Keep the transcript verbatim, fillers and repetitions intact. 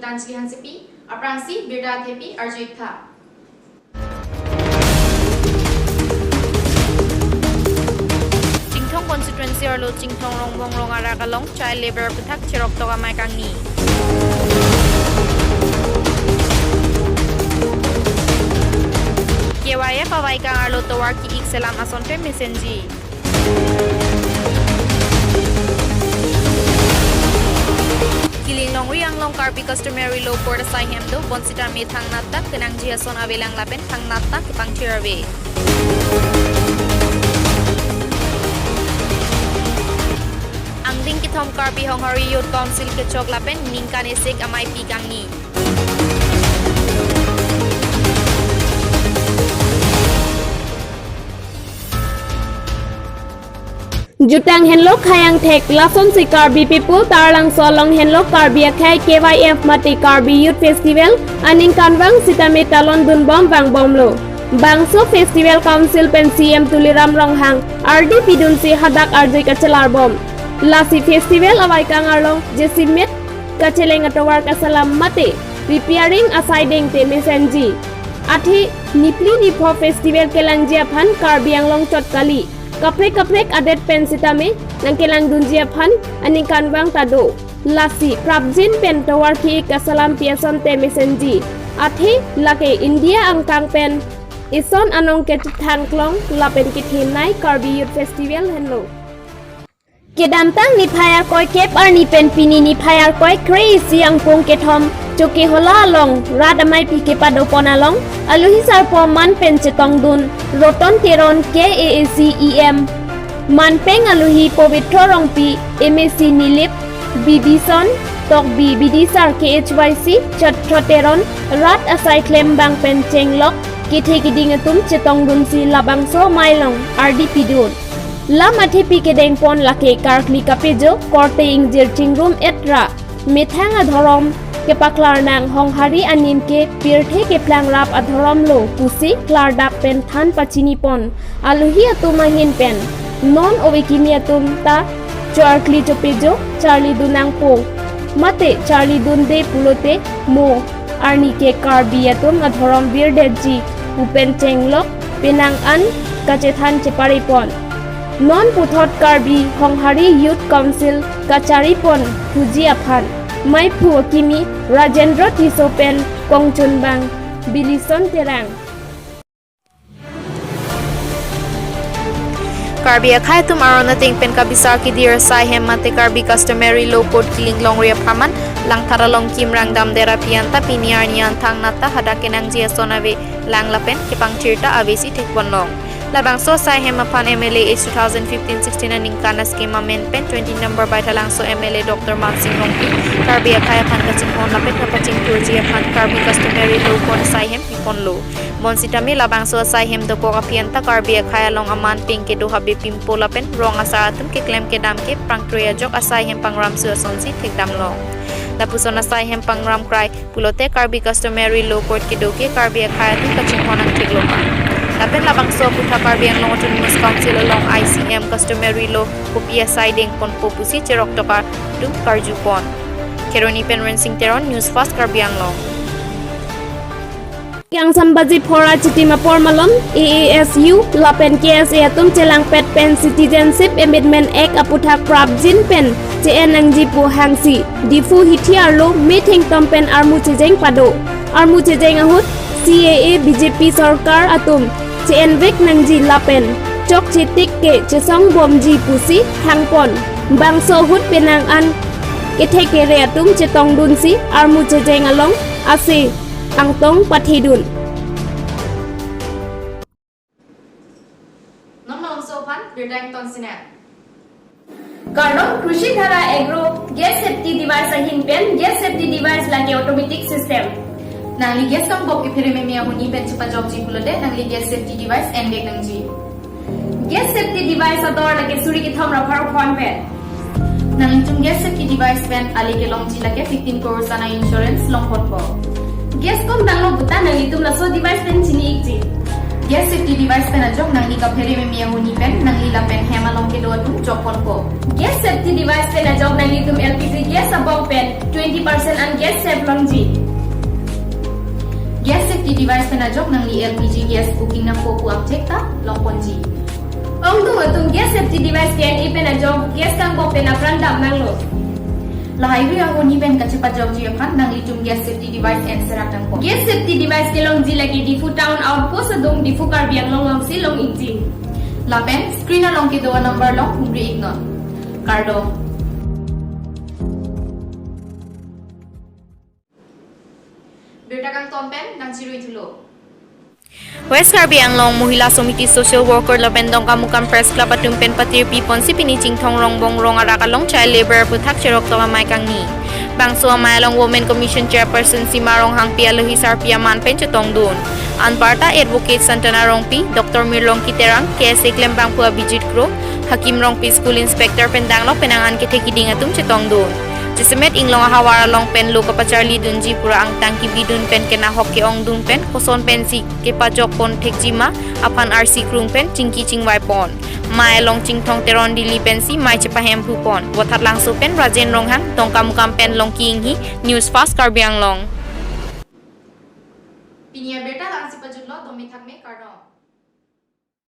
Anjali Hansepi, aphrangsi birta athepi arju-ik tha. Chinthong constituency arlo Chinthong Rongbong rong arak along child labour aputhak cheroktok amei kangni. K Y F avaikang arlo tovar ki-ik selam ason pen mesenji. Killing Longri Anglong Karbi Customary Law Court asai hem do, bonsita methang natta kenangji ason avelang lapen thang natta kepangthir ave. Angdeng kethom Karbi Honghari Youth Council kechok lapen ningkan isi ameipi kangni. Jutang henlo khei angthek, lasonsi Karbi People Taralangso along henlo Karbi akhei K Y F mate Karbi Youth Festival aningkanvang sitame talon dunbom vangbomlo. Bangso Festival Council pen C M Tuliram Ronghang ardi pidunsi hadak arju kachelarbom. Lasi festival avaikang arlo jasemet kacheleng atovar kasalam mate repairing asai dengte mesenji. Athe niphli nipho festival kelangji aphan Karbi Anglong chot kali. Kaprek kaprek adet pen sitame nangkelangdunji aphan aningkanvang ta do. Lasi prapjin pen tovar ki-ik kasalam pi asonte mesenji. Athe lake India angkang pen ison anong kethangklong lapen kethenei Karbi Youth Festival henlo. Kedamtang niphai arkoi kep arni pen pini niphai arkoi kre-isi angpung kethom Chokihola along rat ameipi kepadopon along alohi sarpo man pen chetongdun Roton Teron K A A C E M, manpeng alohi Pobitro Rongpi, M A C Nilip, Bidison, Tokbi Bidisar K H Y C, Chotro Teron, rat asai klembang pen chenglok kethe kiding atum chetongdunsi labangso amei along ardi pidun. Lam athepi kedengpon lake karkli kapejo, korte ingjir chingrum etra, methang adhorom kepaklar nang, Honghari anim ke pirthe keplang rap adhorom lo pusi klardak pen than pachinipon. Alohi atum ahin pen non ove kimi atum ta cho-arkli chopejo charlidun nangpo mate charlidunde pulote mo arni ke Karbi atum adhorom virdetji pu pen chenglok penang an kachethan cheparepon. Non puthot Karbi Honghari Youth Council kacharipon thuji aphan meiphu akimi Rajendra Tisso pen kongchunbang Bilison Terang. Karbi akhei atum aron ateng pen kabisar kidir asai hem mate Karbi Customary Law Court Killing Longri apharman Langthat along kimrang damdet api anta pini arni an thang natta hadak kenangji ason avelang lapen kepangthir ta avesi thekponlong. Labangso asai hem aphan M L A age two thousand fifteen sixteen aningkan ascheme amen pen twenty number Baithalangso M L A Doctor Mansing Rongpi Karbi akhei aphan kachinghon lapen kapachingthurji aphan Karbi Customary Law Court asai hem piponlo. Bonsitame labangso asai hem dokok api anta Karbi akhei along aman peng kedo habe pimpo lapen rong asar atum keklem kedam ke pangkroi ajok asai hem pangramso asonsi thekdamlong. Lapuson asai hem pangram krai pulote Karbi Customary Law Court kedo ke Karbi akhei atum kachinghon angthek lo ma. Lapen labangso aputhak Karbi Anglong Autonomous Council along I C M Customary Law kopi asai dengponpo pusi cheroktok atum karjupon. Kheroni pen Rensing Teron, News Fast Karbi Anglong. Kangsam baji phora chitim apor malom A A S U lapen K S A atum chelangpet pen Citizenship Amendment Act aputhak prapjin pen che-en nangji pu hangsi Diphu hithi arlo methang tom pen armu chejeng pado. Armu chejeng ahut C A A B J P sorkar atum che-envek nangji lapen chokche tik ke chesongbomji pusi hangpon. Bangso ahut penang an kethe kere atum chetongdunsi armu chejeng along ase angtong pathedun. Non labangso aphan birta ingtong sinang. Kardom, Krishi Dhara Agro gas safety device ahin pen, gas safety device lake automatic system. Nangli gas kangbok kephere meme ahut ni pen chepajokji pulote nangli gas safety device envek nangji. Gas safety device ador lake suri kethom ra pharo phon pen. Nanglitum gas safety device pen ale kelongji lake fifteen crores ana insurance longponpo. Gas kom danglo puta nanglitum laso device pen chini-ikji. Gas safety device pen ajok nangli kaphere meme ahuni pen nangli lapen hem along kedo atum jok ponpo. Gas safety device pen ajok nanglitum L P G gas abong pen twenty percent an gas save longji. Gas safety device pen ajok nangli L P G gas booking nangpo pu angchek ta longponji. Ongdung atum, gas safety device ke-en-e pen ajok gas kangbok pen apran dam nanglo. Lahai hui ahuni pen kachepajokji aphan nanglitum gas safety device en serak nangpo. Gas safety device kelongji lake Diphu town outpost adung Diphu Karbi Anglong alongsi long-ikji. Lapen screen along kedo number along humri iknon. Kardom. Birta kangton pen nangchirui thulo. West Karbi Anglong Mohila Samiti social worker lapen Dongkamukam Press Club atum pen patirpi ponsi pini Chinthong Rongbong rong arak along child labour aphuthak cheroktok amei kangni. Bangso amei along Women Commission Chairperson Sima Ronghangpi alohi sarpi aman pen chetongdun. Anparta Advocate Santana Rongpi, Doctor Mirlongki Terang, K S A klembangphu Abhijit Kro, Hakim Rongpi, School Inspector pen danglok penang an kethek kiding atum chetongdun. Jasemet inglong ahavar along pen lo kapacharlidunji pura angtang kebidun pen kenahok ke-ongdun pen koson pensi kepajok pon thekji ma aphan arsi krung pen chingki chingvai pon. Mei along Chinthong Teron Dili pensi mei chepahemphu pon. Vothatlangso pen Rajen Ronghang, Dongkamukam pen Longki Inghi, News Fast Karbi Anglong. Pini abirta la-ansi pajutlo, dome thakme.